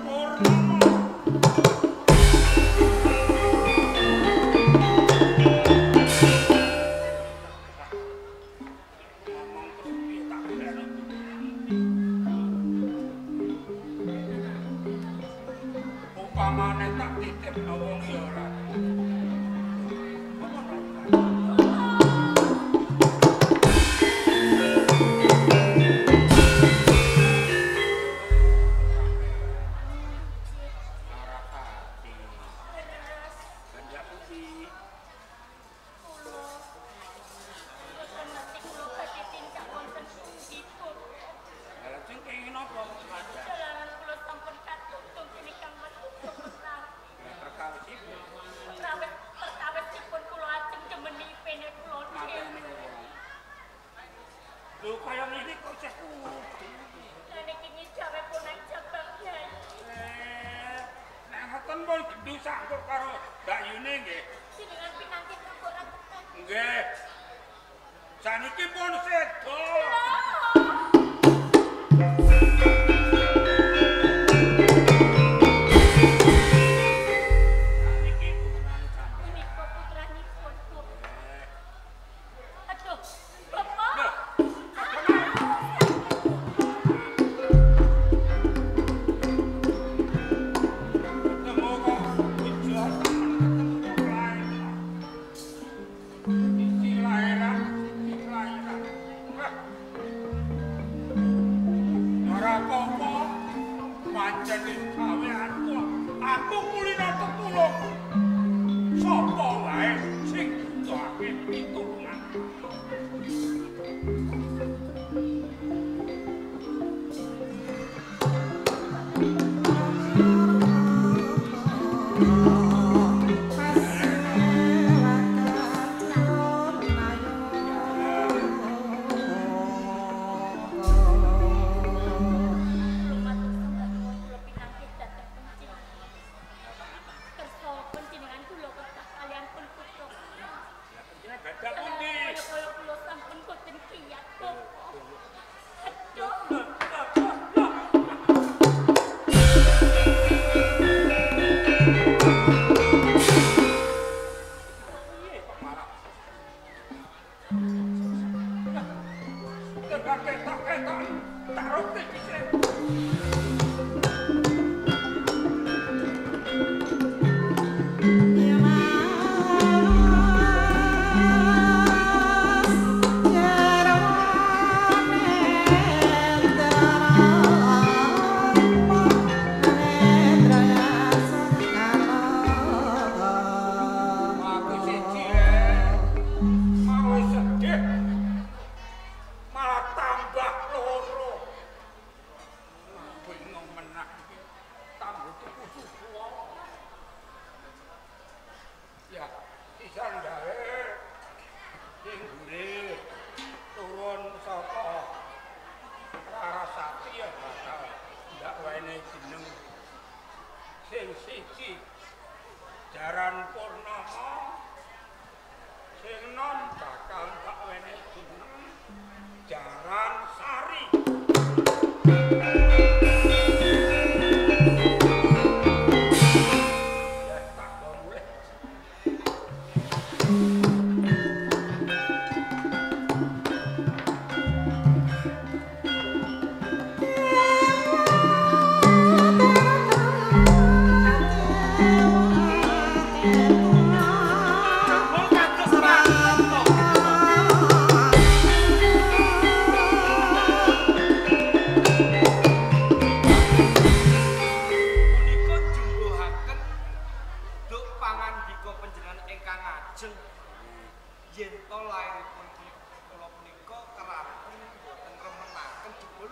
Purnama. Ngomong terus piye tak golekno. Upamane tak titipno wong ya ora. Lho kaya ngene kok isih kudu. Lah niki nyijawe pun jabang Kyai. Nek ngoten pun gendhu sanggup karo Mbak Yune nggih. Jenengan pinangkih kok ora tekan. Nggih. Saniki pun sedo. Punika putranipun, Bu. Aduh, Bapak. Ketemu kok ijo temen ketemu kok lae. Siji lahiran, siji lahiran. Wah. Ora apa-apa. Pancen wis gaweanku. Aku kulino tetulung. Sapa wae sing butuhake pitulungan. Kula matur sembah nuwun kula pinangkih dhateng panjenengan. Kersa panjenengan kula kedah kalian pun putra kula. Lah panjenengan gadah pundi? Kaya-kaya kula sampun boten kiyat, Bapak. Aduh. Piye kok malah. Ketok-ketok taruh dhisik. Aku siji mau sedih malah tambah loro. Bingung menah iki tambah tuku susu. Ya, sisan gawe sing gurih turun saka Rarasati ya bakal ndak wene jeneng sing siji Jaran Purnama, sing nom bakal ndak wene jeneng Jaran Sari. Ya tak boleh. Jebul kados ranten to. Punika jumbuhaken duk pangandika panjenengan ingkang ajeng. Yen to lairipun kula punika keranten boten remenaken jebul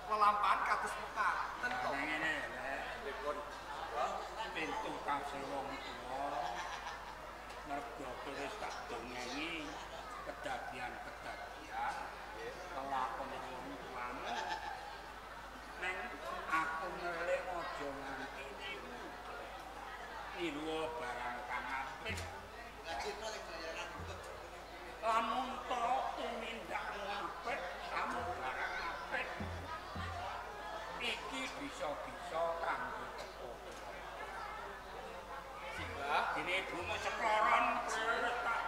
lelampahan kados mekaten to. Nah ngene lek pripun pintu kasil wong tuwa mergo wis tak dongengi kedadian-kedadian kelakon wong tuamu. Neng aku ngelik aja nganti niru. Niru barang kang apik. Lamun to tumindakmu apik, kamu barang apik. Iki bisa Bisa-bisa kanggo teko. Simbah, Dene ibumu seploron kowe wis tak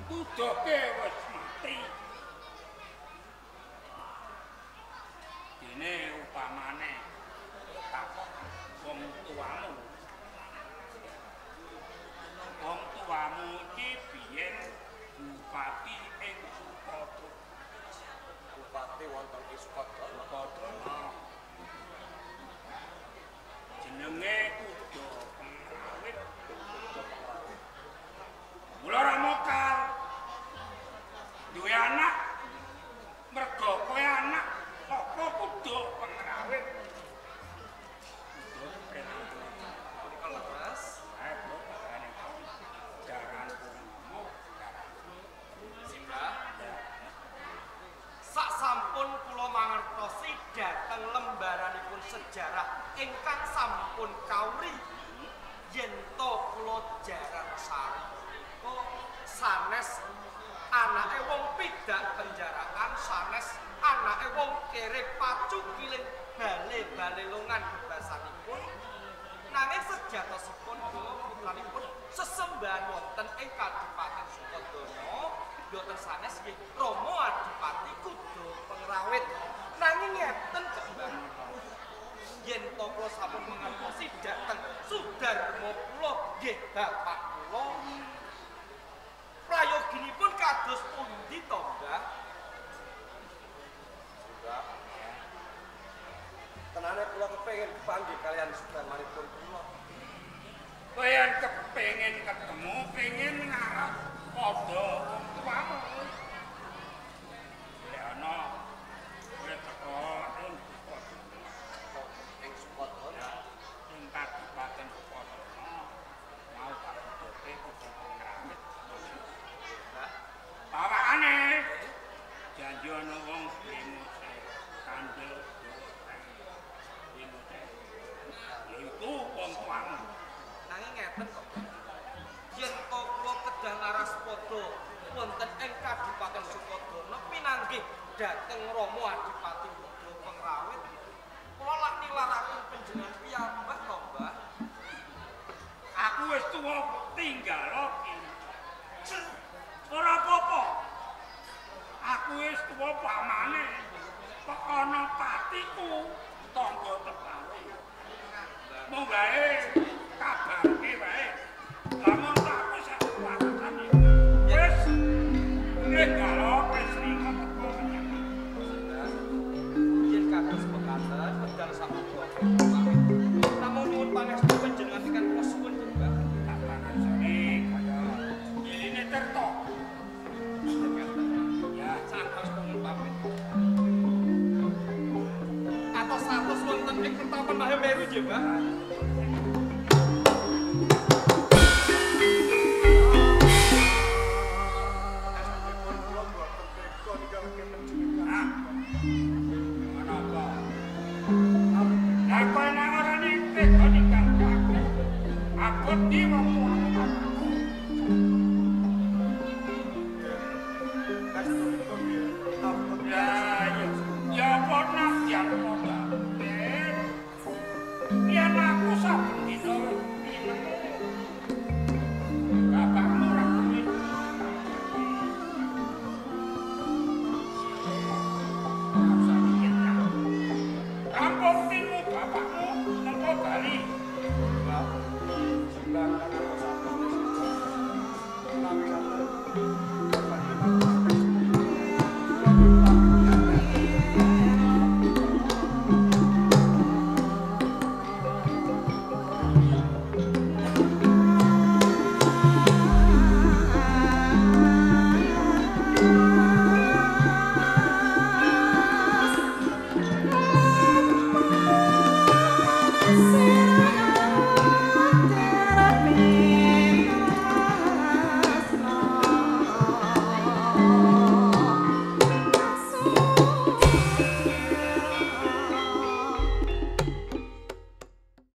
tuduhke wis mati. Dene upamane takok wong tuamu. Wong tuamu iki biyen bupati ing Sukodo. Bupati wonten ing Sukodono. Sukodono. Jenenge Kuda Pengrawit. Mula ora mokal. Duwe anak mergo kowe anak saka Kuda Pengrawit. Kuda Pengrawit. Punika leres. Ae bapakane jaran purnomo jaran. Simbah. Sak sampun kula mangertosi dhateng lembaranipun sejarah ingkang sampun kawri yen to kula jaran sari punika sanes anake wong pidak penjaraan, sanes anake wong kere pacukiling bale-bale longan bebasanipun. Nanging sejatosipun kula putranipun sesembahan wonten ing Kadipaten Sukodono boten sanes nggih Rama Adipati Kuda Pengrawit. Nanging ngeten kok Mbah, yen to kula sampun mangertosi dhateng sudarma kula nggih bapak kula, prayoginipun kados pundi to Mbah? Simbah, tenane kula kepengin kepanggih kalian sudarmanipun kula. Kowe yen kepengin ketemu, pengen ngarep padha wong tuamu. Lek ana kowe teko ing Sukodono, Ing Sukodono. ya, ing Kadipaten Sukodono, mau tak tuduhke Kuda Pengrawit. Mbah, Pawakane janji ana wong limuse kandel limuse. Yaiku wong tuamu. Nanging ngeten kok. Yen to kula kedah ngaraspada wonten ing Kadipaten Sukodono pinanggih dhateng Rama Adipati Kuda Pengrawit, kula lak nilaraken panjenengan piyambak to Mbah. Aku wis tuwa tinggal iki. Ora apa-apa. Aku wis tuwa pamane. Kok ana patiku tangga tepare. Mung wae kabarke wae. Lamun aku sak kuwatane. Wis nggalo wis ringan teko menyang. Yen kados mekaten medal sapunika pamit. Namung nyuwun pangestu panjenengan ingkang kula suwun nggih Mbah. Tak pangestune kaya iline tirta. Ya, sampun pun pamit. Atos-atos wonten ing pertapan Mahameru nggih Mbah. Estunipun kula mboten tega ninggalake panjenengan. Ah. Ngono apa? Lah kowe nek ora tega ninggalke aku. Aku di wong tuamu. Estunipun nggih abot. Ya, ya. Ya apa nak ya padha. Yen aku saben dina pinemu. Bapakmu ora duwe. Rampung tinmu bapakmu mengko bali. Mbah, simbah kang atos-atos menawi ngaten badhe matur. Kula nyuwun pamit. Sing